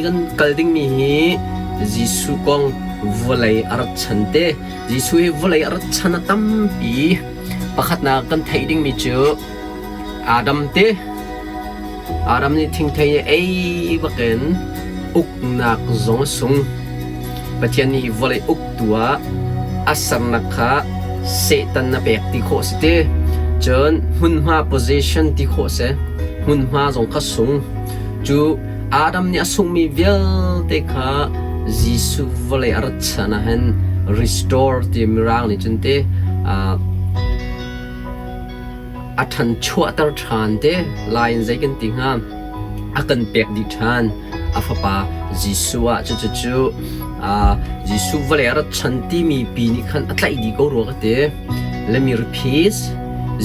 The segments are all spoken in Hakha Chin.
kan kal dingmi hi Jesuh kong vawlei a rat chan te. Jesuh hi vawlei a rat chan a tampi. Pakhatnak kan theih dingmi cu Adam te. Adam nih thingthei ei bakin uknak zong a sung. Pathian nih hi vawlei uktu ah a sernak kha Satan a pek ti khawh si ti. Cun hmunhma position ti khawh si. Hmunhma zong kha sung. Cu Adam nih a sungmi vialte kha Jesuh vawlei a rat chan ah hin restore ti Mirang nih cun ti a ṭhanchuahter ṭhan te lai in zei kan ti hnga? A kan pek dih ṭhan. A fapa Jesuh ah cucu Jesuh vawlei a rat chan timi pi nih khan a tlaih dih ko rua ka ti. Let me repeat.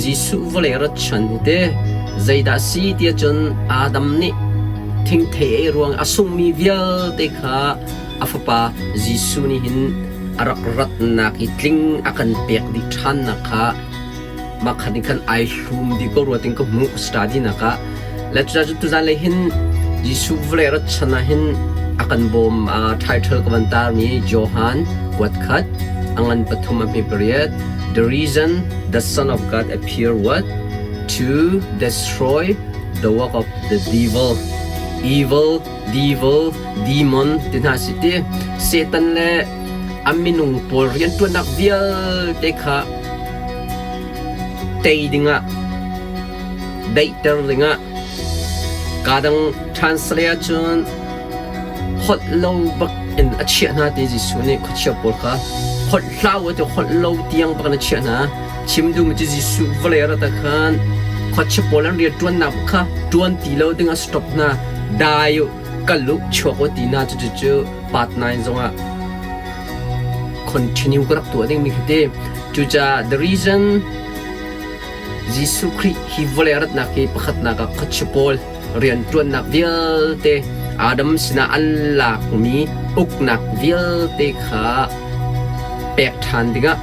Jesuh vawlei a rat chan hi te zeidah si tiah cun Adam nih thingthei ei ruang a sungmi vialte kha a fapa Jesuh nih hin a rak ratnak i tling a kan pek dih ṭhannak kha mah khat nih khan ai hlum dih ko rua ting ka hmuh study nak ah le cucu tuzan lei hin Jesuh vawlei rat chan ah hin a kan bawm title ka van tar mi Johan kuat khat a ngan pathum a hme pariat. The reason the Son of God appear what to destroy the work of the devil. Evil, devil, demon ti hna si ti. Satan le a minung pawl rianṭuannak vialte kha tei dingah, daihter dingah kaa dang translate ahcun holh lo bak in a chiah hna ti Jesuh nih khuachia pawl kha holh hlah u ti holh lo tiang bak in a chiah hna. Chim duhmi cu Jesuh vawlei a rat ah khan khuachia pawl an rianṭuannak kha ṭuan ti lo dingah stop hna. Dai u, kal u, chuak u ti hna. Cucu part 9 zongah continue ka rak tuah dingmi khi ti. Cucaah the reason Jesuh Khrih hi vawlei a ratnak hi pakhatnak ah khuachia pawl rianṭuannak vialte Adam sinah an lakmi uknak vialte kha pek ṭhan dingah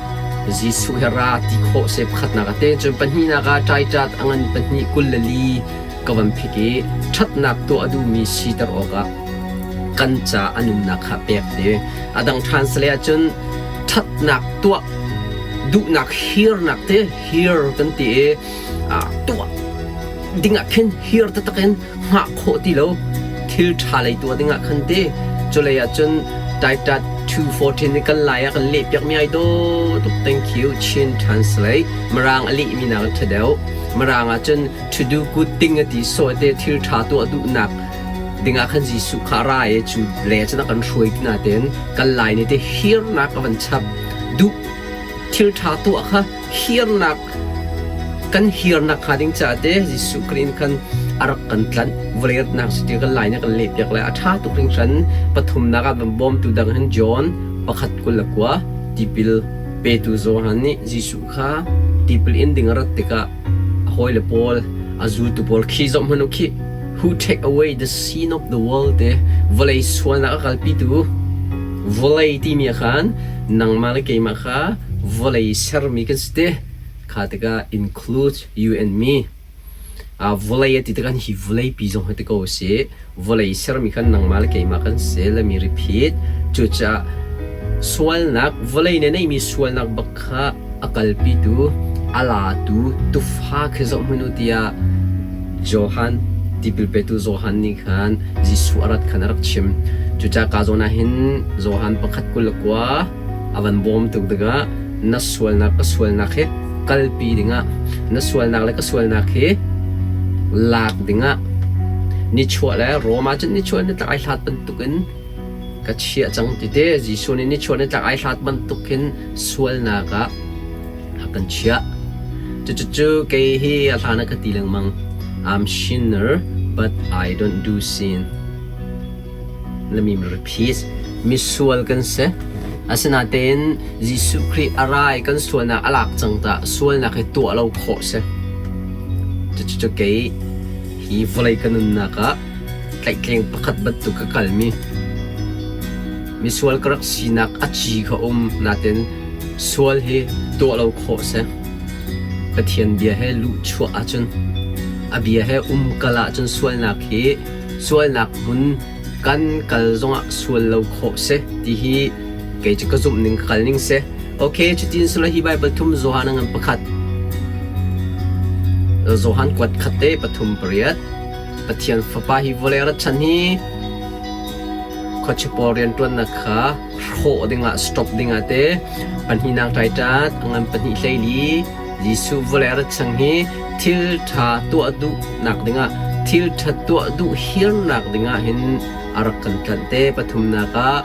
Jesuh hi ra ti khawh seh pakhatnak ah te. Cun pahnihnak ah ṭaiṭat a ngan pahnih 24 ka van phik i ṭhatnak tuah a duhmi siter awkah kan ca a nunnak kha pek ti. A dang translate ahcun ṭhatnak tuah duhnak hirnak te hir kan ti i tuah dingah khin hir taktak in hngah khawh ti lo thil ṭha lei tuah dingah khan ti. Culei ahcun Titus 2:14 nih kan lai ah kan leh piakmi ai dawh tuk. Thank you Chin Translate. Mirang a lehmi nak in ṭha deuh. Mirang ahcun to do good thing a ti sawh te thil ṭha tuah duhnak dingah khan Jesuh kha a ra i cu le cun a kan hruai ti nain kan lai nih te hirnak a van chap. Duh thil ṭha tuah kha hirnak kan hirnak hnga ding caah te Jesuh Khrih in khan a rak kan tlanh. Vawlei ratnak si ti kan lai nih kan lehpiak lai. A ṭha tuk hringhran. Pathumnak ah van bawmtu dang hin John 1:29 tipil petu Johan nih Jesuh kha tipil in ding a rat tikah a hawile pawl a zultu pawl khi zoh hmanh u khih. Who take away the sin of the world te vawlei sualnak a kalpitu vawlei timi ah khan nangmah le keimah kha vawlei sermi kan si te. Kha tikah include you and me. Vawlei a ti tikah hi vawlei pi zong hi ti ko si. Vawlei sermi khan nangmah le keimah kan si. Let me repeat. Cucaah sualnak vawlei nih neihmi sualnak bak kha a kalpitu a latu tufa khi zoh hmanh u tiah Johan tipil petu Johan nih khan Jesuh a rat khan a rak chim. Cucaah ka zawn ah hin Johan 1:29 a van bawm tuk tikah na sualnak ka sualnak hi kalpi dingah na sualnak le ka sualnak hi lak dingah nichuah le Rome ah cun nichuah nitlak ai hlat bantukin ka chiah cang ti te. Jesuh nih nichuah nitlak ai hlat bantukin sualnak ah a kan chiah. Cucu kei hi a hlan ah ka ti lengmang. I'm sinner but I don't do sin. Let me repeat. Misual kan si. Asinain Jesuh Khrih a ra i kan sualnak a lak cang ta sualnak hi tuah lo khawh si. Cucu kei hi vawlei ka nunnak ah tlaihtleng pakhat bantuk ka kalmi misual ka rak sinak a ci kha um natin sual hi tuah lo khawh si. Pathian bia he luhchuah ahcun a bia he umkal ahcun sualnak hi sualnak hmun. Kan kal zongah sual lo khawh si ti hi kei cu ka zumh ning ka kal ning si. Okay, cutin sila hi Bible thum Johan a ngan pakhat. Johan kuat khat te pathum pariat. Pathian Fapa hi vawlei rat chan hi khuachia pawl rianṭuannak kha hrawh dingah stop dingah te pahnihnak ṭaiṭat a ngan pahnih hleili Jesuh vawlei rat chang hi thil ṭha tuah duhnak dingah thil ṭha tuah duh hirnak dingah hin a rak kan tlanh te. Pathumnak ah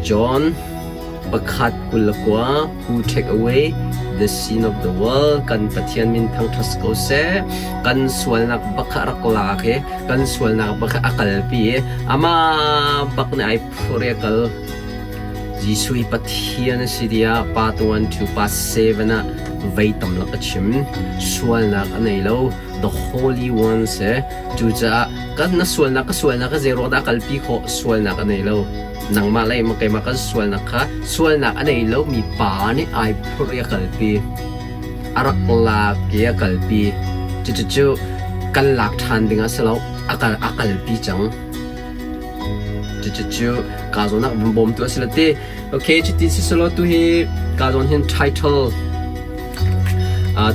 John pakhat 29 who take away the sin of the world kan Pathian min thangṭhat ko seh. Kan sualnak bak kha rak lak i kan sualnak bak kha a kalpi i amah bak nih ai phur i a kal. Jesuh hi Pathian a si tiah Part 1 to Part 7 ah vei tam lak a chim. Sualnak a nei lo. The Holy One si. Cucaah kan na sualnak ka sualnak ka zei ruang dah a kalpi khawh? Sualnak a nei lo. Nangmah le keimah kan sualnak kha sualnak a nei lomi pa nih ai phurh i a kalpi. A rak lak i a kalpi. Cucucu kan lak ṭhan ding ah si lo. A kal a kalpi cang. Cucucu kaa zawn ah bawmtu a si lo ti. Okay, cuti si selaw tu hi kaa zawn hin title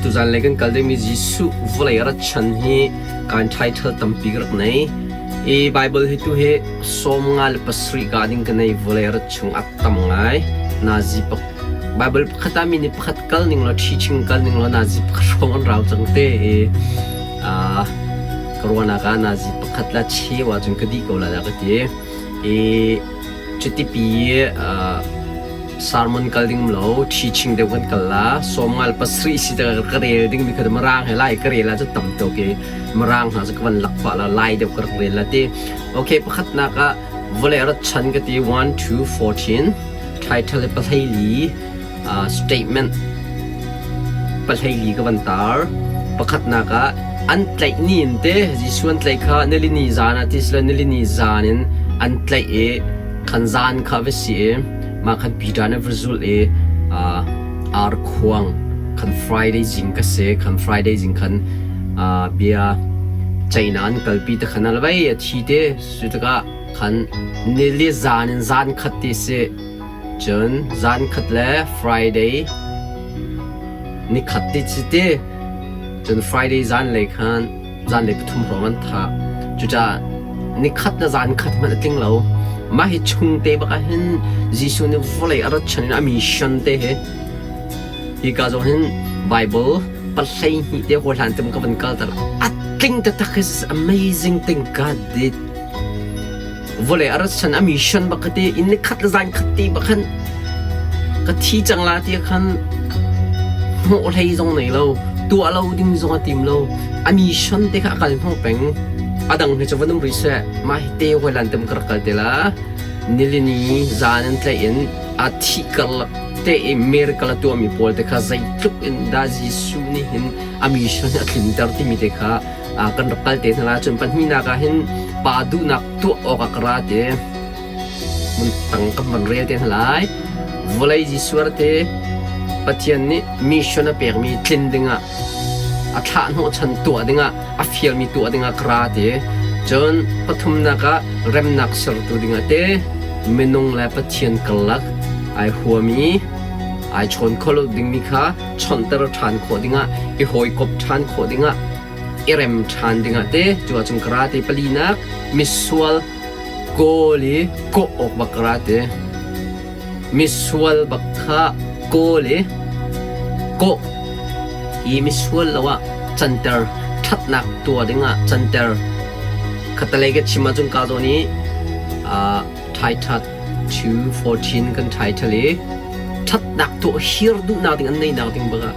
tuzan lei kan kal dingmi Jesuh vawlei a rat chan hi kan title tampi ka rak nei. I Bible hi tu hi 57 ka ding ka nei vawlei a rat chung a tam ngai. Nazi pak Bible pakhat ah mi nih pakhat kal ning law teaching kal ning law nazi pakhat hrawng an rau cang te i ka ruahnak ah nazi pakhat la cheu ahcun ka dih ko lai dah ka ti. I cutipi sermon kal ding lo teaching deuh kan kal la sawmngal pasarih si ka ka rel ding mi kha mirang he lai ka rel ah cu tam tuk i mirang hna cu ka van lak pah la lai deuh ka rak rel la ti. Okay, pakhatnak ah vawlei rat chan ka ti 1 2 14 title pahlei li statement pahlei ka van tar. Pakhatnak ah an tlaih ni in te Jesuh an tlaih kha nilini zan ah ti silo nilini zan in an tlaih i khan zan kha va si i mah khan Peter nih va zulh i ar khuang khan Friday zing ka si khan Friday zing khan bia China an kalpi te khan alvai a thi te cu tikah khan nili zan in zan khat ti si. Cun zankhat le Friday nikhat ti ci ti. Cun Friday zanlei khan zanlei pathum hrawng an thah. Cucaah nikhat le zankhat hmanh a tling lo. Mah hi chung te bak ah hin Jesuh nih vawlei a rat chan in a mission te hi hika zong hin Bible pahlei hnih te hawi hlan tem ka van kalter. A tling taktak is amazing thing God did. Vawlei a rat san a mission bak ka ti inn ni khat le zan khat ti bak khan ka thi cang la ti khan hnawh hlei zong nei lo tuah lo ding zong a tim lo a mission te kha a kal hnawh peng a dang hi cu van um rih seh mah hi te hoi lan tem ka rak kal te la nilini zan an tlaih in a thi karlak te i miracle a tuahmi pawl te kha zeitluk in dah Jesuh nih hin a mission hi a tlinter timi te kha kan rak kal te hna la. Cun pahnihnak ah hin pa duhnak tuah awkah ka ra ti mun tang kan van rel te hna lai. Vawlei Jesuh te Pathian nih mission a pekmi tlin dingah a thlah hnawhchan tuah dingah a fialmi tuah dingah ka ra ti. Cun pathumnak ah remnak sertu dingah te minung le Pathian karlak ai huami ai chawn kho lo dingmi kha chawnhter ṭhan khawh dingah i hawikomh ṭhan khawh dingah i rem ṭhan dingah te cu ahcun ka ra te palinak misual kawl i kawh awk bak ka ra te misual bak kha kawl i kawh i misual lo ah canter ṭhatnak tuah dingah canter khatalei ka chim ahcun ka zawn i Titus 2:14 kan title i ṭhatnak tuah hir duhnak ding an neinak ding bak ah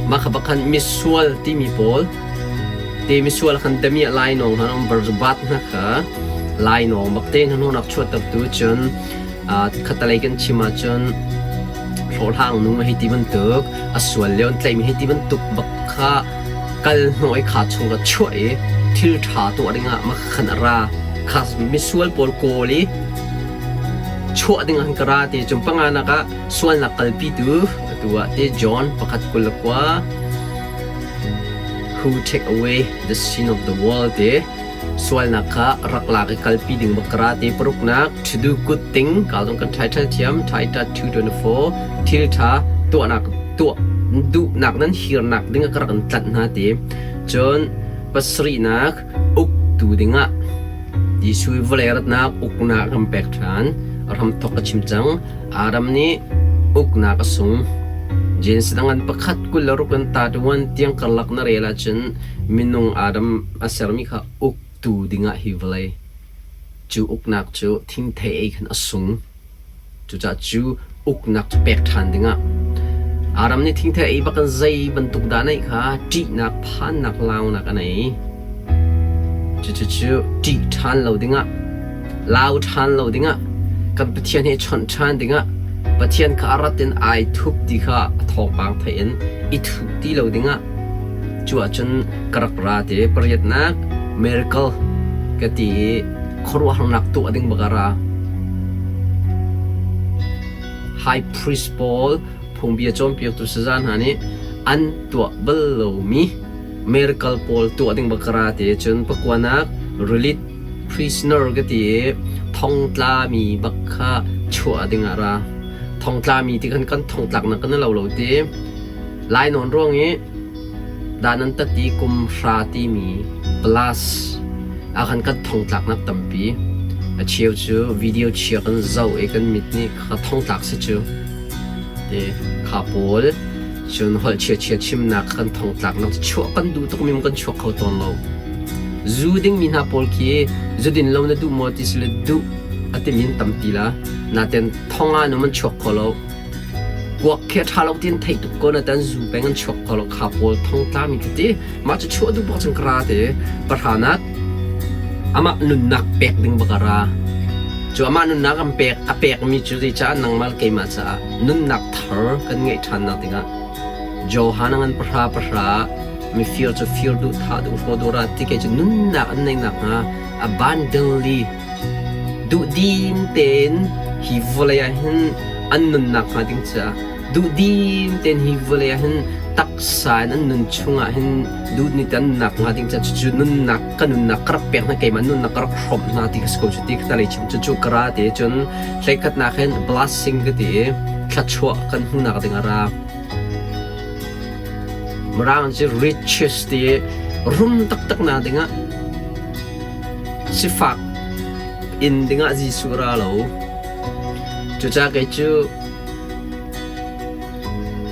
mah kha bak khan misual timi pawl te misual khan damiah lainawng han um barzabat hna kha lainawng bak te hna nak chuahtertu cun khatalei kan chim ahcun hlawhhlang nu hei ti bantuk a sual lio an tlaihmi hei ti bantuk bak kha kal hnawh i kha chung ka chuah i thil ṭha tuah dingah mah khan a ra kha misual pawl kawl i chuah ding ah ka ra ti cung panganak ah sualnak kalpitu atu ah ti John pakhat 29 who take away the sin of the world ti. Sualnak kha rak lak i kalpi ding bak ka ra ti. Paruknak, to do good thing, ka zong kan title thiam, Titus 2:24, thil ṭha tuahnak tuah duhnak nan hirnak ding ah ka rak in tlanh hna ti. Cun pasarihnak, uktu dingah Jesuh i vawlei ratnak uknak kan pek ṭhan. A hramthawk ka chim cang. Adam nih uknak a sung. Genesis a ngan pakhat 26 in 31 tiang karlak na rel ahcun minung Adam a sermi kha uktu dingah hi vawlei cu uknak cu thingthei ei khan a sung. Cucaah cu uknak cu pek ṭhan dingah Adam nih thingthei ei bak in zei bantuk dah neih kha ṭihnak, phannak, launak a nei. Cucu ṭih ṭhan lo dingah, lau ṭhan lo dingah, kan Pathian he chawnh ṭhan dingah, Pathian kha a rat in ai thup ti kha a thawngpang theih in i thuh ti lo dingah cu ahcun ka rak ra ti. Pariatnak miracle ka ti i khuaruahharnak tuah ding bak a ra. High priest pawl phungbia cawnpiaktu saza hna nih an tuah bal lomi miracle pawl tuah ding bak ka ra ti. Cun pakuanak release prisoner ka ti i thongtlami bak kha chuah ding ah ra. Thongtlami ti khan kan thongtlaknak kan lo lo ti. Lainawn ruang i dan an tat i kum hra timi plus ah khan kan thongtlaknak tampi. A cheu cu video chia kan zoh i kan mit nih kha thongtlak si cu ti kha pawl cun holh chia chimnak kan thongtlaknak cu chuah kan duh tuk mi kan chuak kho tawn lo. Zu dingmi hna pawl khi zu din lo na duh maw ti si le duh a timi an tampi la. Naten thong ah num an chuak kho lo. Kuak khi a ṭha lo ti an theih tuk ko nain zu peng an chuak kho lo. Kha pawl thongtlami ka ti. Mah cu chuah duh bak cun ka ra ti. Pahranak amah nunnak pek ding bak a ra. Cu amah nunnak an pek a pekmi cu zeicah nangmah le keimah caah nunnak thar kan ngeih ṭhannak dingah Johan a ngan pahra pahra mifir cu fir duh thah duh hraw duh ra ti kei cu nunnak an neih nakhnga abundantly Duhdim tein hi vawlei ah hin an nunnak hnga ding caah duhdim tein hi vawlei ah hin taksa in an nun chungah hin duh nih an nunnak hnga ding caah cucu nunnak ka nunnak ka rak pek hna keimah nunnak ka rak hrawmh hna ti ka si ko cu ti ka lei chim cucu ka ra ti cun hleikhatnak hin blessing ka ti i thluachuah kan hmuhnak ding a ra. Mirang cu riches ti i rum taktak nak dingah Sifak inn dingah Jesuh ra lo. Cucaah kei cu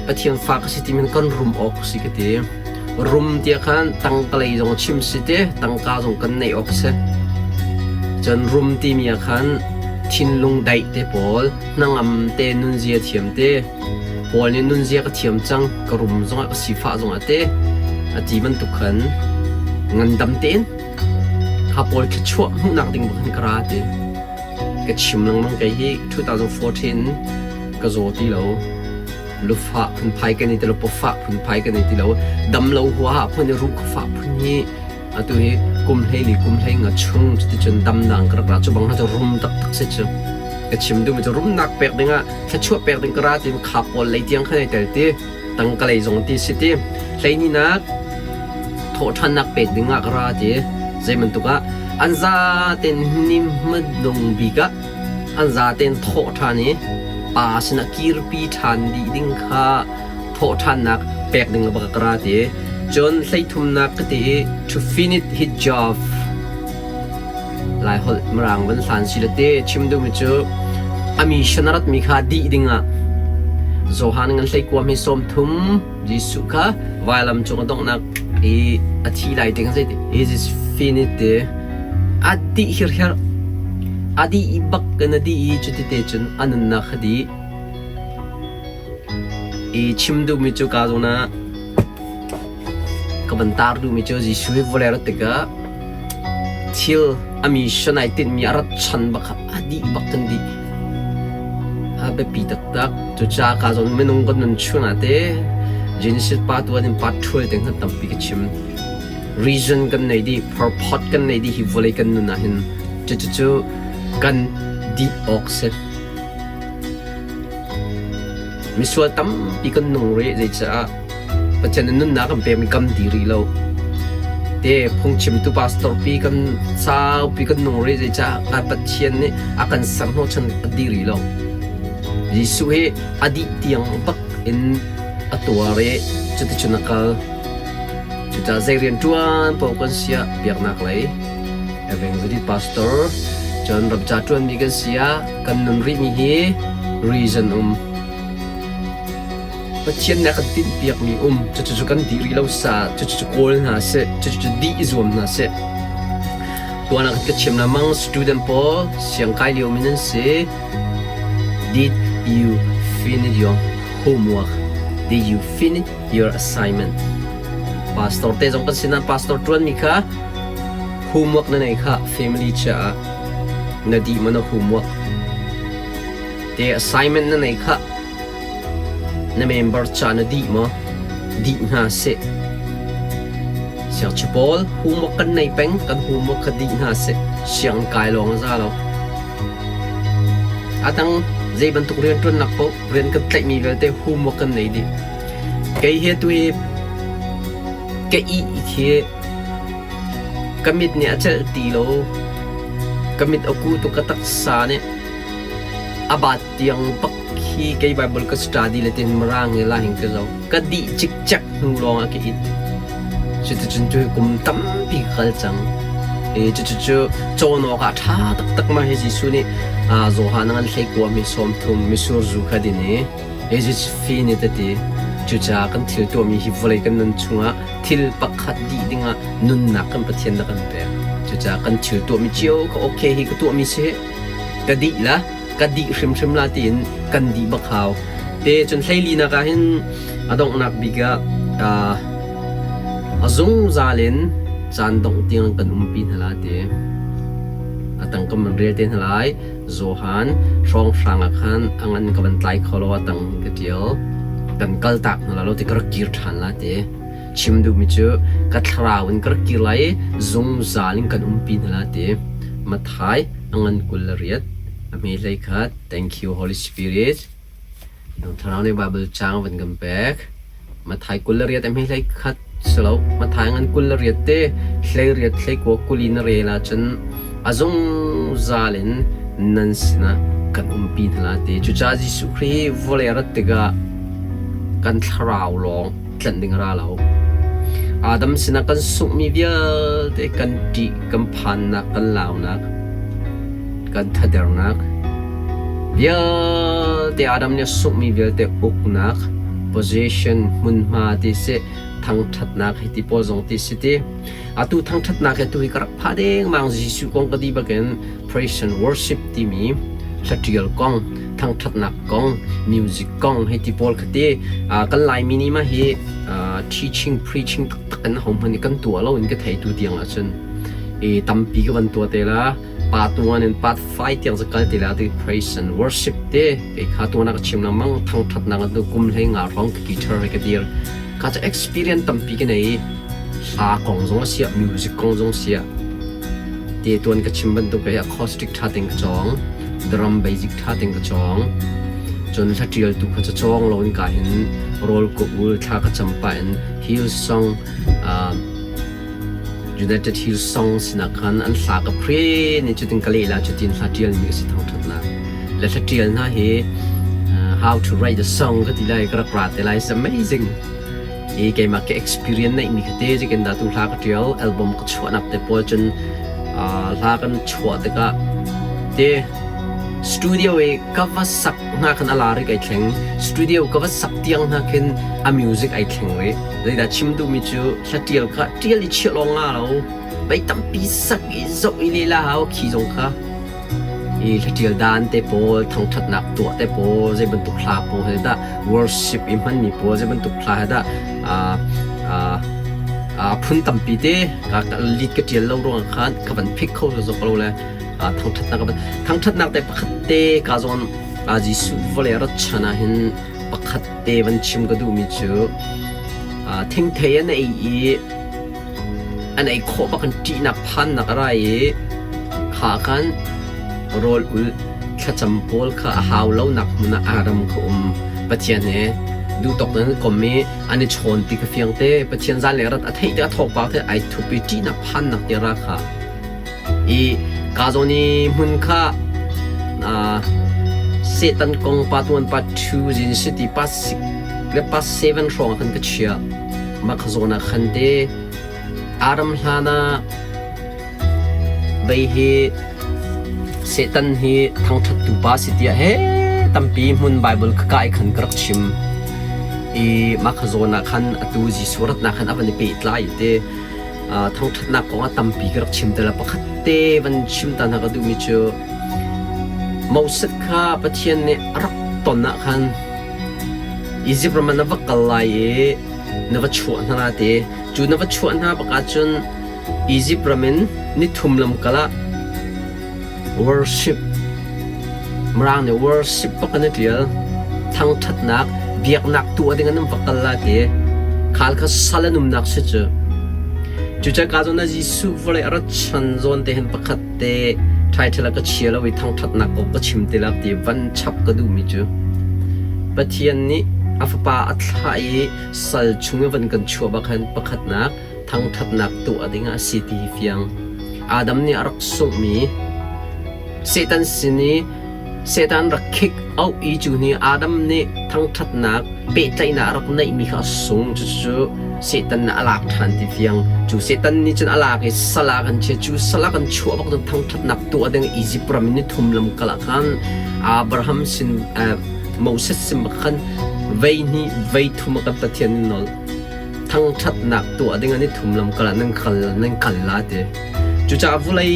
Pathian fa ka si ti men kan rum awk si ka ti. Rum tiah khan tangka lei zong chim si te, tangka zong kan neih awk si. Cun rum timi ah khan thinlung daih te pawl, hnangam te, nunzia thiam te, Paul nih nunzia ka thiam cang, ka rum zongah ka sifah zongah te, a ti bantuk khan ngandam tein Kha pawl thluachuah hmuhnak ding bak hin ka ra ti. Ka chim lengmang kei hi 2014 ka zaw ti lo. Lufah phunphai ka nei ti lo, pawfah phunphai ka nei ti lo. Dam lo huaha phun i ruh khafah phun hi atu hi kum hleili kum hlei nga chung cuticun damnak ka rak ra. Cu bang hna cu rum taktak si cu. Ka chim duhmi cu rumnak pek dingah thluachuah pek ding ka ra ti kha pawl lei tiang khan ai tel ti. Tangka lei zong ti si ti hleihnih thawhṭhannak pek ding ah ka ra ti. Zei bantuk ah an zaten ni hmadung bik ah an zaten thawh ṭhan i pa sinah kirpi ṭhan dih ding kha thawhṭhannak pek ding bak ka ra ti. Cun hleithumnak ka ti i to finish his job Laiholh Mirang van hlan si le te chim duhmi cu a mission a ratmi kha dih dingah Johan ngan hleikuam hi 30 Jesuh kha vailam cung a donghnak i a thi lai te khan zei it is finished te a dih hirher a dih i bak in a dih i cuti te cun a nunnak kha dih i chim duhmi cu ka zawn ah Ka van tar duhmi cu Jesuh hi vawlei a rat tikah thil a mission ai tinhmi a rat chan bak kha a dih bak kan dih. A biapi taktak. Cucaah ka zawn minung kan nun chung ah te Genesis pa tuan in part ṭhual te hngat tampi ka chim. Reason kan nei dih, purport kan nei dih hi vawlei kan nun ah hin. Cucu kan dih awk si. Misual tampi kan nung rih, zeicah Pathian nih nunnak an pekmi kam di rih lo. Te phungchimtu pastor pi kan saupi kan nung rih zeicah Pathian nih a kan ser hnawhchan a dih rih lo. Jesuh hi a dih tiang bak in a tuar i cuticun a kal. Cucaah zei rian ṭuan paoh kan si ah biaknak lei evangelist pastor cun ramca ṭuanmi kan si ah kan nun rihmi hi reason um. Pathian nih a kan tinhpiakmi um cucu kan dih rih lo sa cucu kawl hna seh cucu dih i zuam hna seh. Tuan ah ka chim lengmang student pawl siangkai liomi nan si. Did you finish your homework? Did you finish your assignment? Pastor te zong kan sinah pastor ṭuanmi kha homework na nei kha family caah na dih maw na homework? Te assignment na nei kha Na member ca na dih maw? Dih hna seh. Siangchi pawl homework kan nei peng, kan homework kha dih hna seh. Siang kai lawng a za lo. A dang zei bantuk rianṭuannak paoh rian kan tlaihmi vialte homework kan nei dih. Kei he tu hi ka ih khi ka mit nih a celh ti lo. Ka mit a ku tuk ka taksa nih a bat tiang bak hi kei Bible ka study le tin mirang he la hin ka zo ka dih cikcek hnu lawng ah ka it. Cuticun cu kum tampi ka kal cang. E cucu cawn awk ah ṭha taktak ma hi Jesuh nih Johan ngan hlei kua mi 30 misur zu kha din i Jesus fi ni tati cucaah kan thil tuahmi hi vawlei kan nun chungah thil pakhat dih dingah nunnak kan Pathian na kan pek. Cucaah kan thil tuahmi cio ka okay hi ka tuahmi si ka dih la ka dih hrimhrim la tiin kan dih bak hau. Te cun hleilinak ah hin a donghnak bik ah a zungzal in caan dongh tiang kan umpi hna la ti. A tang kan van rel te hna lai. Johan hrawnghrang ah khan a ngan ka van tlai kho lo a tang ka ṭial. Kan kal tak hna la lo ti ka rak kir ṭhan la ti. Chim duhmi cu ka thlarau in ka rak kir lai i zungzal in kan umpi hna la ti. Matthai a ngan 28 a hme 11 Thank you Holy Spirit. Thlarau nih Bible caang van kan pek. Matthai 28 a hme 11 si lo. Matthai ngan 28 te 18 hlei kul in a rel ahcun a zungzal in nan sinah kan umpi hna la ti. Cucaah Jesuh Khrih vawlei a rat tikah kan thlarau lawng tlanh ding a ra lo. Adam sinah kan sunghmi vialte kan ṭih, kan phannak, kan launak, kan thadernak vialte Adam nih a sunghmi vialte uknak, possession, hmunhma ti si, thangṭhatnak hi ti pawl zong ti si ti. Atu thangṭhatnak hi atu hi ka rak phah dengmang Jesuh kong ka ti bakin praise and worship timi hlaṭial kong, thangṭhatnak kong, music kong hei ti pawl kha ti kan Laimi nih mah hi teaching preaching taktak in ahohmanh nih kan tuah lo in ka thei tu tiang ahcun i tampi ka van tuah te la part 1 in part 5 tiang cu kal te la ti praise and worship te kei kha tuan ah ka chim lengmang thangṭhatnak an tu kum hlei nga hrawng ka guitar he ka dir ka cu experience tampi ka nei hla kong zong a siah music kong zong siah te tuan ka chim bantuk hi acoustic ṭha tein ka cawng drum basic ṭha tein ka cawng cun hla ṭialtu kha ca cawng lo in ka hin rawl ka ul thla ka cam pah in Hillsong uh, United Hillsong sinah khan an hla ka pre ni cutin ka leh la cutin hla ṭial mi ka si thangṭhatnak le hla ṭial hna hi uh, how to write a song ka ti lai ka rak ra te lai it's amazing i keimah ka experience neihmi kha te zikin dah tu hla ka ṭial album ka chuahnak te pawl cun hla kan chuah tikah te studio i ka va sak hna khan a lar i kai thleng studio ka va sak tiang hna khin a music ai thleng rih zeidah chim duhmi cu hla ṭial kha ṭial i chiah lawng nga lo bei tampi sak i zoh i le la hau khi zong kha i hlaṭial dan te pawl, thangṭhatnak tuah te pawl, zei bantuk hla pawl he dah worship i hmanmi pawl zei bantuk hla he dah a phun tampi te lead ka ṭial lo ruangah khan ka van pick kho zok lo le thangṭhatnak ka van thangṭhatnak te pakhat te ka zawn Jesuh vawlei rat chan ah hin pakhat te van chim ka duhmi cu thingthei an ei i An ei khawh bak in ṭihnak phannak a ra i kha khan rawl ulh thlacam pawl kha a hau lonak hmun ah Adam kha um. Pathian he Duhtawk in an kom i an i chawn ti ka fiang te. Pathian zanlei rat a theih tikah thawngpang the ai thup i ṭihnak phannak ti ra kha. I ka zawn i hmun kha Satan kong part 1 part 2 zin city part 6 le part 7 hrawng ah khan ka chiah. Mah kha zawn ah khan te Adam hlan ah Vei hi Satan hi thangṭhattu pa si tiah he tampi hmun Baibal ka kai khan ka rak chim. I mah kha zawn ah khan atu Jesuh ratnak khan a van i pehtlai te thangṭhatnak kong ah tampi ka rak chim te la. Pakhat te van chim ta hna ka duhmi cu Moses kha Pathian nih a rak ton ah khan Izipt ram ah na va kal lai i na va chuah hna la ti. Cu na va chuah hna bak ahcun Izipt ram in nithum lamkal ah worship Mirang nih worship bak an i ṭial. Thangṭhatnak, biaknak tuah ding an va kal la ti. Khal kha sal an umnak si cu. Cucaah ka zawn ah Jesuh vawlei a rat chan zawn te hin pakhat te title ah ka chia lo i thangṭhatnak kong ka chim te la ti van chap ka duhmi cu Pathian nih a fapa a thlah i sal chung i van kan chuah bak hin pakhatnak thangṭhatnak tuah dingah a si ti hi fiang. Adam nih a rak sunghmi Satan sin i Satan rak khik auh i cu ni Adam nih thangṭhatnak pehtlaihnak a rak neihmi kha a sung. Cucu Satan nih a lak ṭhan ti fiang. Cu Satan nih cun a lak i sal ah kan chia. Cu sal ah kan chuah bak cun thangṭhatnak tuah ding Izipt ram in ni thum lam kal ah khan Abraham sin Moses sin bak khan vei hnih vei thum a kan Pathian nih nawl. Thangṭhatnak tuah ding an i thum lamkal ah nan kal nan kal la ti. Cucaah vulei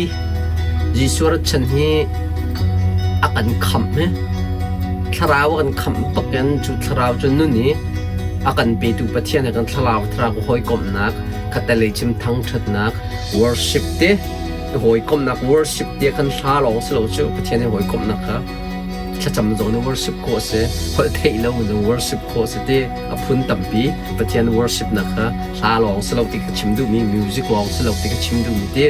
Jesuh rat chan hi a kan khamh hi thlarau a kan khamh bak in cu thlarau cu nun i a kan petu Pathian he kan thlarau thlarau hawikomhnak khatalei chim thangṭhatnak worship te hawikomhnak worship te kan hla lawng si lo cu Pathian he hawikomhnak kha thlacam zong nih worship khawh a si holh theih lo zong worship khawh a si ti a phun tampi Pathian worship nak kha hla lawng si lo ti ka chim duhmi music lawng si lo ti ka chim duhmi ti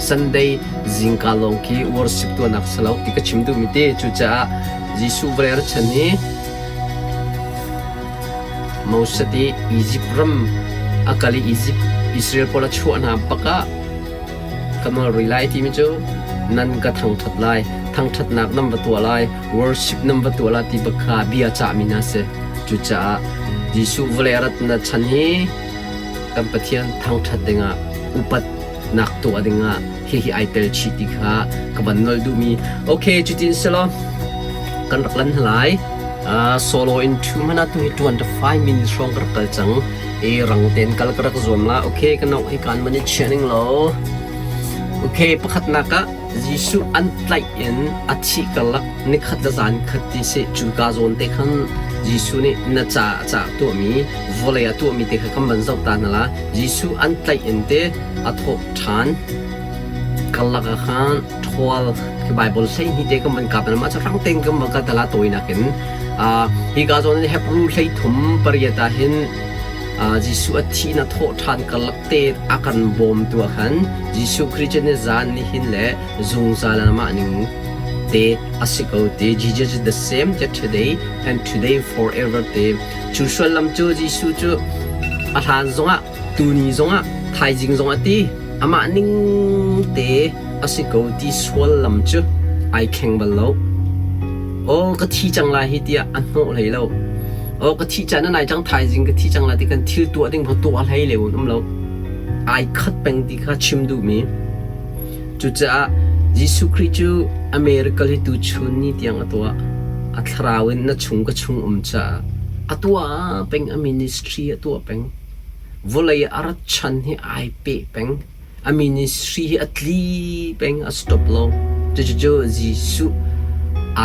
Sunday zingka lawng khi worship tuahnak si lo ti ka chim duhmi ti cucaah Jesuh vawlei ra chan i Moses i Egypt ram a kal i Egypt Israel pawl a chuah hna bak ah Ka nawl rih lai timi cu nan ka thangṭhat lai, thangṭhatnak nan va tuah lai, worship nan va tuah lai ti bak kha bia cahmi hna si. Cucaah Jesuh vawlei a ratnak chan hi kan Pathian thangṭhat dingah upatnak tuah dingah hihi ai tel chih ti kha ka van nawl duhmi. Okay, cutin selaw kan rak lan hna lai. Solo in ṭhu hmanh ah tu hi 25 minutes hrawng ka rak kal cang. I rang tein kal ka rak zuam la. Okay, ka nok hi kaan man i chia ning law. Okay, pakhatnak ah Jesuh an tlaih in a thih karlak nikhat le zan khat ti si cu ka zawn te khan Jesuh nih na ca ca tuahmi vawlei ah tuahmi te kha kan van zoh ta hna la. Jesuh an tlaih in te a thawh ṭhan karlak ah khan ṭhual khi Bible 12 te kan van kap mah cu rang tein kan van kal tala tawinak in hi ka zawn in Hebrew 13 8 ah hin Jesuh a thih na thawh ṭhan karlak te a kan bawmtu ah khan Jesuh Khrih cu ni zan nihin le zungzal amah ning te a si ko ti Jesus is the same yesterday and today forever te cu sullam cu Jesuh cu a hlan zongah tuni zongah thaizing zongah ti amah ning te a si ko ti suallam cu ai thleng bal lo. Aw ka thi cang lai hi tiah a hnawh hlei lo. Aw ka thi caan a nai cang thaizing ka thi cang lai ti kan thil tuah ding kha tuah hlei le um lo. Ai khat peng ti kha chim duhmi. Cucaah Jesuh Khrih cu America hi tu chun ni tiang a tuah. A thlarau in na chung ka chung um caah a tuah peng a ministry a tuah peng. Vawlei a rat chan hi ai peh peng. A ministry hi a tli peng, a stop lo. Cucu Jesuh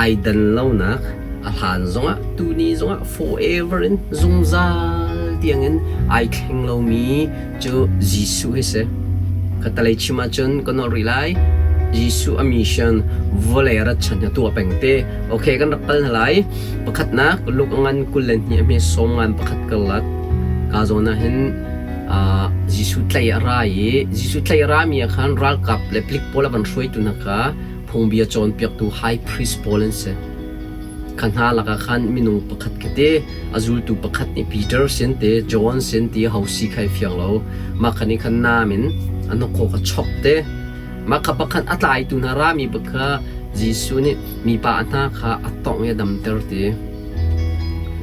ai dan lonak a hlan zongah tuni zongah forever in zungzal tiangin ai thleng lomi cu Jesuh hi si. Khatalei chim ahcun ka nolh rih lai. Jesuh a mission vawlei rat chan hi tuah peng te. Okay, kan rak kal hna lai. Pakhatnak Luke ngan 22 a hme sawm ngan pakhat karlak ka zawn ah hin Jesuh tlaih a ra i Jesuh tlaih a rami ah khan ralkap le palik pawl a van hruaitu hna kha phungbia cawnpiaktu high priest pawl an si. Kha hna lakah khan minung pakhat kha a zultu pakhat nih Peter sin te, John sin ti ho si kha i fiang lo. Mah kha nih khan nam in a hnakhaw kha chok te. Mah kha pakhat a tlaitu hna rami bak kha Jesuh nih mipa a hna kha a tongh i a damter ti.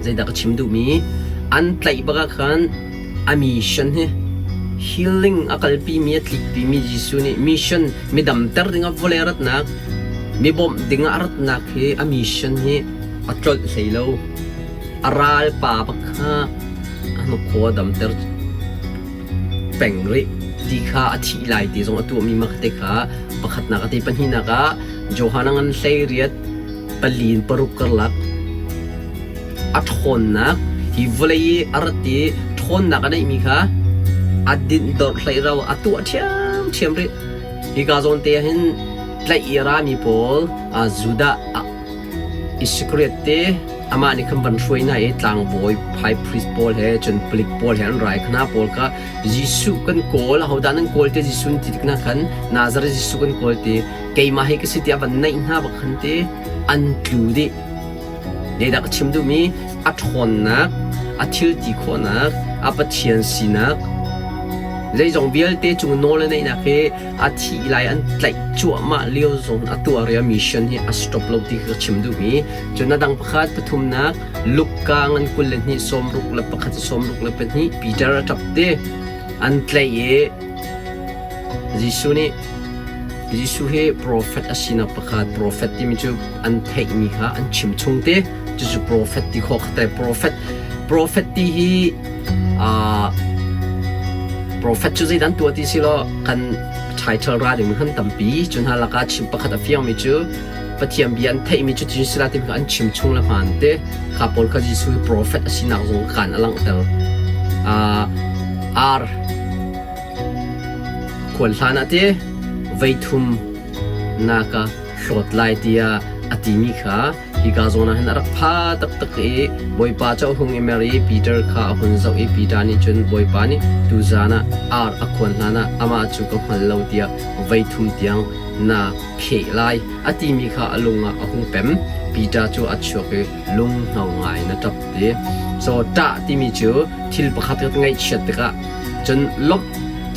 Zeidah ka chim duhmi? An tlaih bak ah khan a mission hi healing a kalpimi a tlikpimi Jesuh nih mission mi damter dingah vawlei a ratnak mi bawmh dingah a ratnak hi a mission hi a tlolh hlei lo. A ralpa bak kha a hnukhaw a damter peng rih ti kha a thih lai ti zong a tuahmi mah te kha pakhatnak a ti pahnihnak ah Johan a ngan 18 palin paruk karlak a ṭhawnnak hi vawlei i a rat i ṭhawnnak a neihmi kha a dinhdorh hlei ro a tuah ṭhiamṭhiam rih. Hika zawn te ah hin tlaih i a rami pawl Judah Iskariot te amah nih khan van hruai hna i tlangbawi high priest pawl he cun palik pawl he an rai hna pawl kha Jesuh kan kawl ahodah nan kawl te Jesuh ti tik na khan Nazareth Jesuh kan kawl ti keimah hi ka si tiah van naih hna bak khan ti an tlu dih. Zeidah ka chim duhmi a ṭhawnnak, a thil ti khawhnak, a Pathian sinak, zeizong vialte cung nawl a neihnak hi a thih lai an tlaih cuahmah lio zawn a tuah ria mission hi a stop lo ti ka chim duhmi. Cun a dang pakhat pathumnak Luka ngan 22 61 62 Peter a ṭap te an tlaih i Jesuh nih Jesuh hi profet a sinak pakhat profet timi cu an theihmi kha an chim chung te cucu profet ti khawh kha profet profet ti hi profet cu zeidan tuah ti si law kan title ra ding khan tampi cu hna lakah chim pakhat a fiangmi cu Pathian bia an theihmi cu cun sila timi kha an chim chung le hmaan te kha pawl kha Jesuh hi profet a sinak zong kan a langhter ar Khual hlan ah ti voithum na ka hlawt lai tiah a timi kha hika zawn ah hin a rak pha taktak i Bawipa cu a hung i mer i Peter kha a hun zoh i Peter nih cun Bawipa nih tuzan ah ar a khuan hlanah amah cu ka hngal lo tiah voithum tiang na pheh lai a timi kha a lung ah a hung pem. Peter cu a chuak i lunghno ngai in a ṭap ti. So ṭah timi cu thil pakhat ka ngaihchiat tikah cun lawmh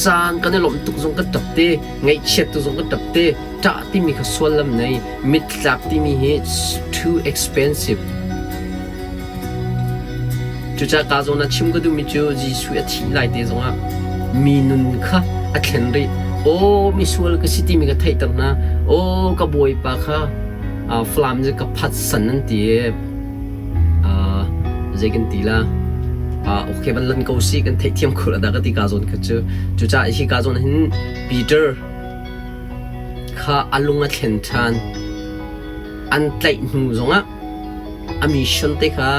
caan kan i lawmh tuk zong kan ṭap te, ngaihchiat tuk zong kan ṭap te. Ṭah timi kha suallam nei, mittlak timi hi too expensive. Cucaah ka zawn ah chim ka duhmi cu Jesuh a thih lai te zongah mi nun kha a thlen rih. Aw misual ka si timi ka theihter hna. Aw ka Bawipa kha Falam cu ka phat san an ti i zei kan ti la okay van lan ko si kan theihthiam kho la dah ka ti ka zawn kha cu. Cucaah hi ka zawn hin Peter kha a lung a thlen ṭhan. An tlaih hnu zongah a mission te kha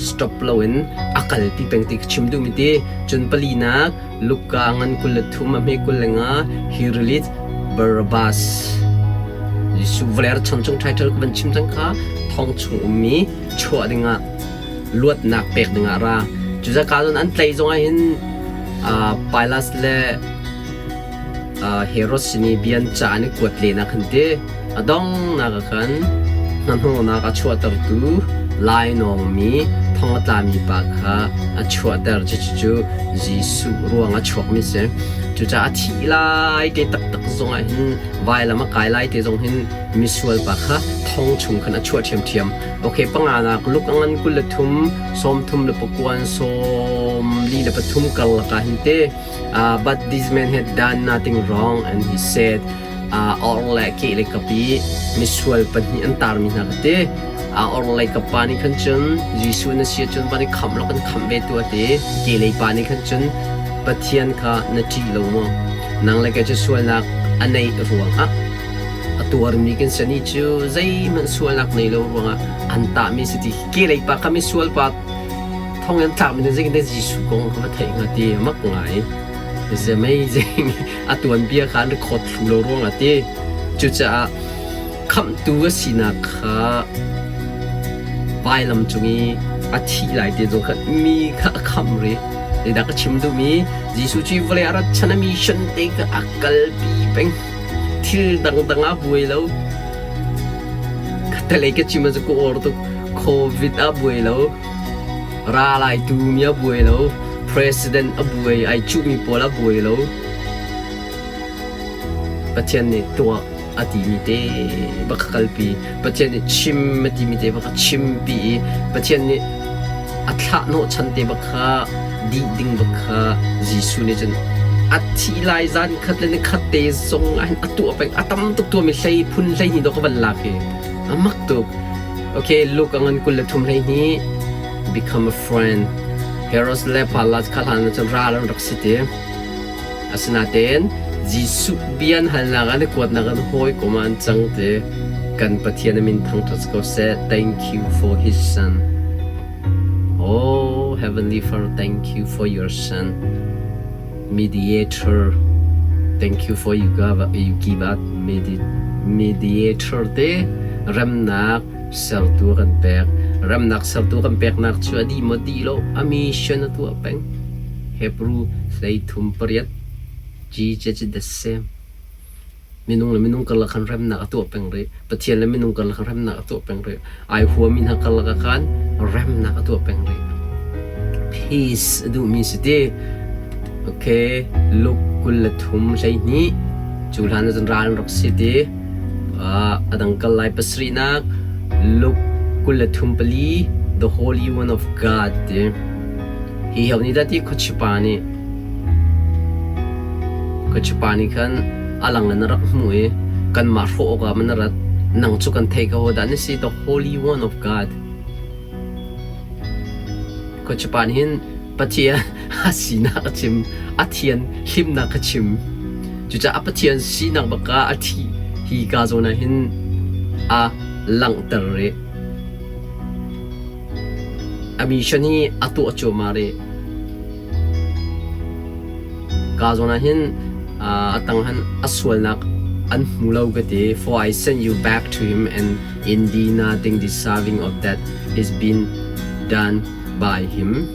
stop loin a kalpi peng ti ka chim duhmi ti. Cun palinak Luka ngan 23 a hme 25 he released Barabbas. Jesuh vawlei chan chung title ka van chim cang kha thong chung ummi chuah dingah luatnak pek dingah ra. Cucaah cun an tlai zongah hin Pilas le Herod sin i bia an cah an i kuat len ah khan ti a donghnak ah khan hnahnawhnak a chuahtertu lainawngmi thong a tlami pa kha a chuahter. Cucu Jesuh ruang a chuakmi a si. Cucaah a thih lai te taktak zongah hin vailam a kai lai te zong hin misual pa kha thong chung khan a chuah ṭhiamṭhiam. Okay, panganak Luke a ngan 23, 34 43 karlak ah hin te But this man had done nothing wrong and he said or le ke le kapi misual pahnih an tarmi hna ka ti. Or lei ka pa nih khan cun Jesuh na si cun van i khamh law kan khamh ve tu a ti. Ke lei pa nih khan cun Pathian kha na ṭih lo maw? Nang le kei cu sualnak a neih ruangah a tuarmi kan si ni cu zeihmanh sualnak nei lo ruangah an tahmi si ti ke lei pa kha misual pa Thong in tlakmi nih zeitindah Jesuh kong kha va theih hnga ti mak ngai. It's amazing. A tuanbia kha an record thlu lo ruangah ti. Cucaah khamhtu a sinak kha vailam cung i a thih lai ti zong kha mi kha a khamh rih. Zeidah ka chim duhmi Jesuh cu vawlei a rat chan a mission te kha a kalpi peng. Thil dangdang ah buai lo. Talei ka chim cu ka or tuk. Covid a buai lo. Ra lai tu mi a buai lo. President a buai ai cuhmi pawl a buai lo. Pathian nih tuah a timi te bak kha kalpi. Pathian nih chim a timi te bak kha chimpi i Pathian nih a thlah hnawhchan te bak kha dih ding bak kha Jesuh nih cun a thih lai zan khat le ni khat te zong ah hin a tuah peng a tam tuk tuahmi hlei phun 12 dawh ka van lak hi a mak tuk. Okay, Luke a ngan 23 12 become a friend. Herod le Pilate kha hlan ah cun ral an rak si ti. Asinain Jesuh bia an halnak ah an i kuatnak an hawikom ah an cang ti. Kan Pathian a min thangṭhat ko seh. Thank you for his son. Oh, Heavenly Father, thank you for your son. Mediator. Thank you for you give, you give us medi mediator te remnak sertu kan pek. Remnak sertu kan peknak cu a dih maw dih lo a mission a tuah peng. Hebrew 33 Jesus is the same. Minung le minung karlak khan remnak a tuah peng rih. Pathian le minung karlak khan remnak a tuah peng rih. Ai huami hna karlak ah khan remnak a tuah peng rih. Peace a duhmi si ti. Okay, Luke 23 12 cu hlan ah cun ral an rak si ti. Uh, a dang kal lai pasarihnak Luke 23 pali The Holy One of God ti. Hi heo nih dah ti khuachipa nih khuachipa nih khan a lang in a rak hmuh i kanmah hrawh awkah man a rat. Nang cu kan theih ko dah na si the Holy One of God. Khuachipa nih hin Pathian a sinak a chim, a thian hlimnak a chim. Cucaah a Pathian sinak bak ah a thi hi ka zawn ah hin a langhter rih. A mission hi a tuah cuahmah rih. Ka zawn ah hin a tang han a sualnak an hmu lo ka ti. For I sent you back to him and indeed nothing deserving of that is been done by him.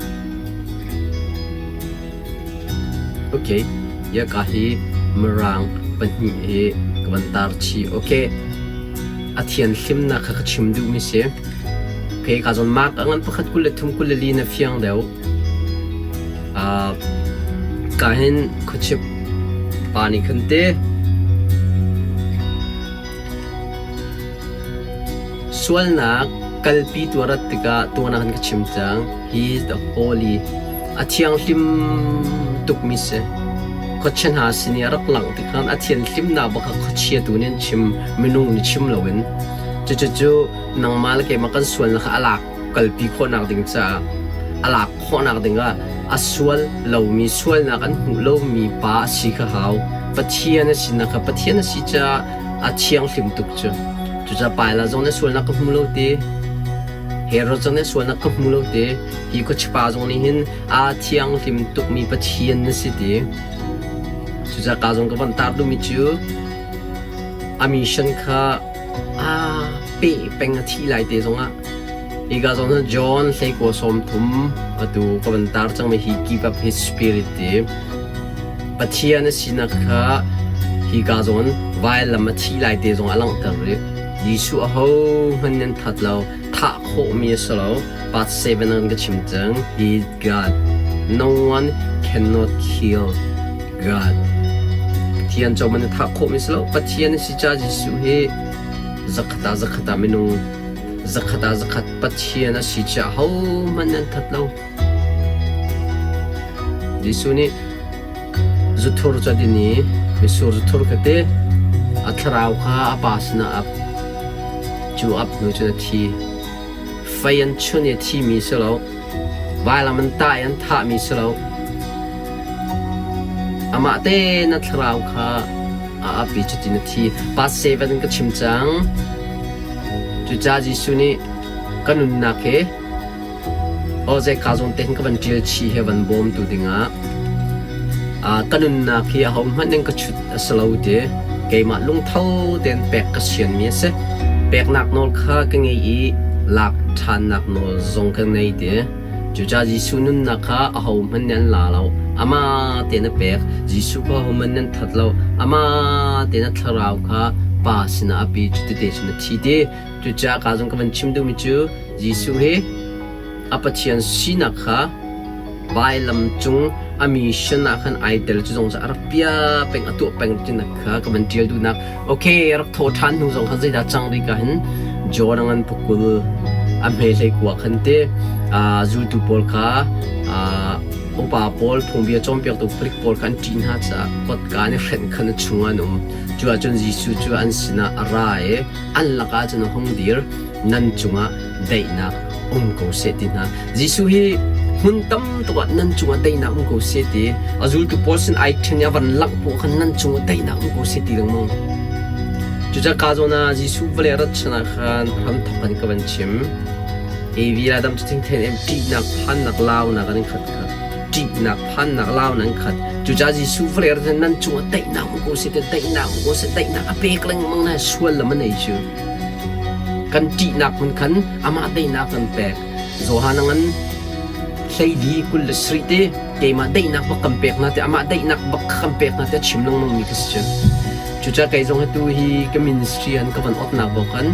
Okay, ya ka hi mirang pahnih hi ka van tar chih. Okay, a thianhlimnak kha ka chim duhmi si. Okay, ka zawn mark a ngan pakhat 23 24 na fiang deuh. Uh, ka hin khuachip pa nih khan te sualnak kalpi tu a rat tikah tuan ah khan ka chim cang. He is the holy. A thianghlim tukmi si. Khuachia hna sin i a rak langh tikhan a thianhlimnak bak kha khuachia tu nih an chim, minung nih chim loin. Cucu nangmah le keimah kan sualnak kha a lak kalpi khawhnak ding caah a lak khawhnak dingah a sual lomi sualnak an hmuh lomi pa a si kha hau. Pathian a sinak kha Pathian a si caah a thianghlim tuk cu. Cucaah Paila zong nih sualnak ka hmu lo ti, Herod zong nih sualnak ka hmu lo ti, hi khuachipa zong nih hin aa thianghlim tukmi Pathian na si ti. Cucaah ka zong ka van tar duhmi cu a mission kha aa peh peng a thih lai te zongah hika zong hin John hleikua 30 atu ka van tar cangmi hi keep up his spirit ti Pathian a sinak kha hika zawn vailam a thih lai te zong a langhter rih. Jesuh aho hmanh nan that lo, thah khawhmi a si lo. Part 7 an ka chim cang. He is God. No one cannot kill God. Pathian cu man thah khawhmi si lo. Pathian a si ca Jesuh hi zakhat ah zakhat ah minung zakhat ah zakhat Pathian a si ca ho hmanh nan that lo. Jesuh nih zuthur cu a din i mitsur zuthur kha ti a thlarau kha a pa sinah a ap. Cu ap hnu cun a thi. Fei an chun i a thimi si lo. Vailam an tah i an thahmi si lo. Amah tein a thlarau kha a ap i cutin a thi. Pa 7 in ka chim cang. Cucaah Jesuh nih ka nunnak hi Aw zeika zawn te hin ka van ṭial chih he van bawmtu dingah ka nunnak hi ahohmanh in ka chut a si lo ti keimah lungtho tein pek ka sianmi a si. Peknak nawl kha ka ngei i lak ṭhannak nawl zong ka ngei ti. Cucaah Jesuh nunnak kha ahohmanh nih an la lo. Amah tein a pek. Jesuh kha ahohmanh nih an that lo. Amah tein a thlarau kha Pa sinah a pi cu tete cun a thi ti. Cucaah ka zong ka van chim duhmi cu Jesuh hi a Pathian sinak kha vailam cung a mission ah khan ai tel cu zong cu a rak pia peng a tuah peng tinak kha ka van ṭial duhnak. Okay, rak thawh ṭhan hnu zong khan zeidah cang rih ka hin John a ngan pukul a hme hlei kua khan te zultu pawl kha upa pawl phungbia cawnpiaktu palik pawl kha an ṭih hna caah kotka an i hrenh khan a chungah an um. Cu ahcun Jesuh cu an sinah a ra i an lakah cun a hung dir. Nan cungah daihnak um ko seh ti hna. Jesuh hi hmun tam tuk ah nan cungah daihnak um ko seh ti a zultu pawl sin ai ṭhen i a van langh poh khan nan cungah daihnak um ko seh ti lengmang. Cucaah ka zawn ah Jesuh vawlei a rat chan ah khan hramthawk in ka van chim. Evi le Adam cu thingthei in ṭihnak phannak launak an khat kha ṭihnak phannak launak an khat. Cucaah Jesuh vawlei a rat nan cungah daihnak um ko seh ti daihnak um ko seh daihnak a pek lengmang na sual lam a nei cu. Kan ṭihnak hmun khan amah daihnak kan pek. Johan a ngan hleili 27 te keimah daihnak bak kan pek hna te amah daihnak bak kan pek hna te chim lengmang mi ka si cu. Cucaah kei zong atu hi ka ministry an ka van otnak bawk khan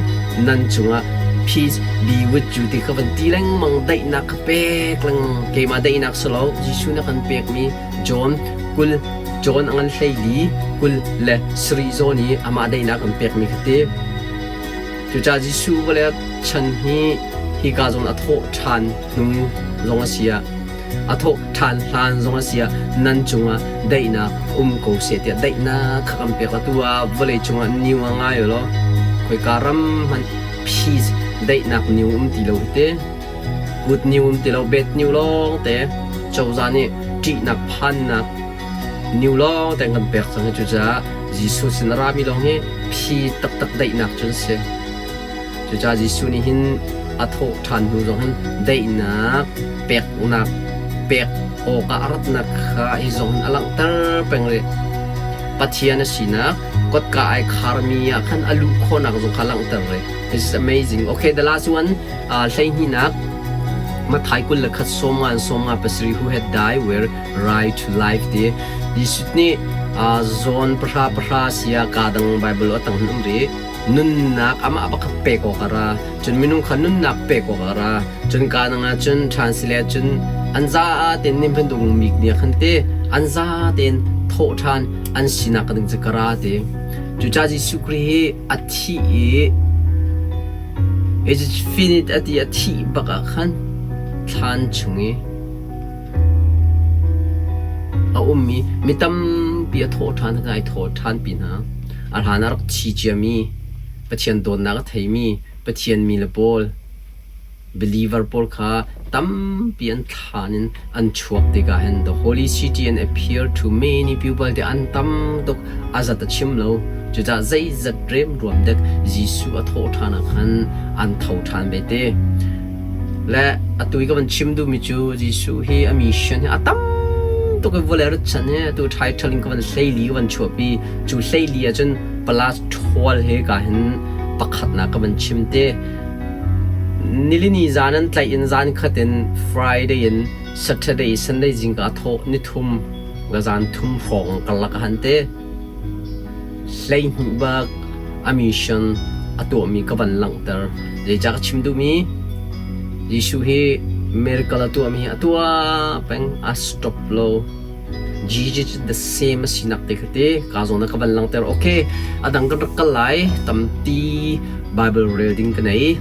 nan cungah peace be with you ti ka van ti lengmang daihnak ka pek lengmang keimah daihnak si lo Jesuh na kan pekmi John 20 John a ngan hleili 27 zawn i amah daihnak kan pekmi kha ti. Cucaah Jesuh vawlei chan hi hika zawn a thawh ṭhan hnu zong a si ah a thawh ṭhan hlan zong a si ah nan cungah daihnak um ko seh tiah daihnak kha kan pek. Atu ah vawlei cungah niu a ngai law khoika ram hmanh peace daihnak niu um ti lo hi te. Good niu um ti lo bad niu lawng te cozah nih ṭihnak phannak niu lawng te kan pek cang hi cucaah Jesuh sin a rami lawng hi phi taktak daihnak cu an si. Cucaah Jesuh nih hin a thawh ṭhan hnu zong hin daihnak peknak pek awkah a ratnak kha hi zong hin a langhter peng rih. Pathian a sinak kotka ai kharmi ah khan a luh khawhnak zong kha a langhter rih. This is amazing. Okay, the last one, 12nak Matthai 21 sawmnga in 57 who had died were right to life ti. Jesuh nih zawn pahra pahra sia ka dang Bible a tang hun um ri. Nunnak amah pakhat pek awk a ra. Cun minung kha nunnak pek awk a ra. Cun ka nang ah cun translate cun an za tein nim bantuk mik nia khan te an za tein thawh ṭhan an sinak ka ding cu ka ra ti. Cucaah Jesuh Khrih hi a thih i It is finite a ti a thih bak ah khan thlan chung i a ummi mi tampi a thawh ṭhan hna i thawh ṭhan pi hna. A hlan ah rak thi ciami Pathian dawtnak a theimi Pathian mi le pawl believer pawl kha tampi an thlan in an chuak tikah hin the holy city and appear to many people te an tam tuk a zat a chim lo. Cucaah zeizat remruam dek Jesuh a thawh ṭhan ah khan an tho ṭhan ve te. Le atu i ka van chim duhmi cu Jesuh hi a mission hi a tam tuk i vawlei rat chan hi atu title in ka van hleili ka van chuahpi. Cu hleili ahcun plus ṭhawl he ka hin pakhatnak ka van chim te. Nilini zan an tlaih in zan khat in Friday in Saturday Sunday zingka thawh nithum ka zan thum hrawng karlak ah han te. 12 bak a mission a tuahmi ka van langhter. Zeicah ka chim duhmi? Jesuh hi miracle a tuahmi hi a tuah peng, a stop lo. Jesus is the same a sinak te kha te ka zawn ah ka van langhter. Okay, a dang kan rak kal lai. Tampi Bible rel ding ka nei.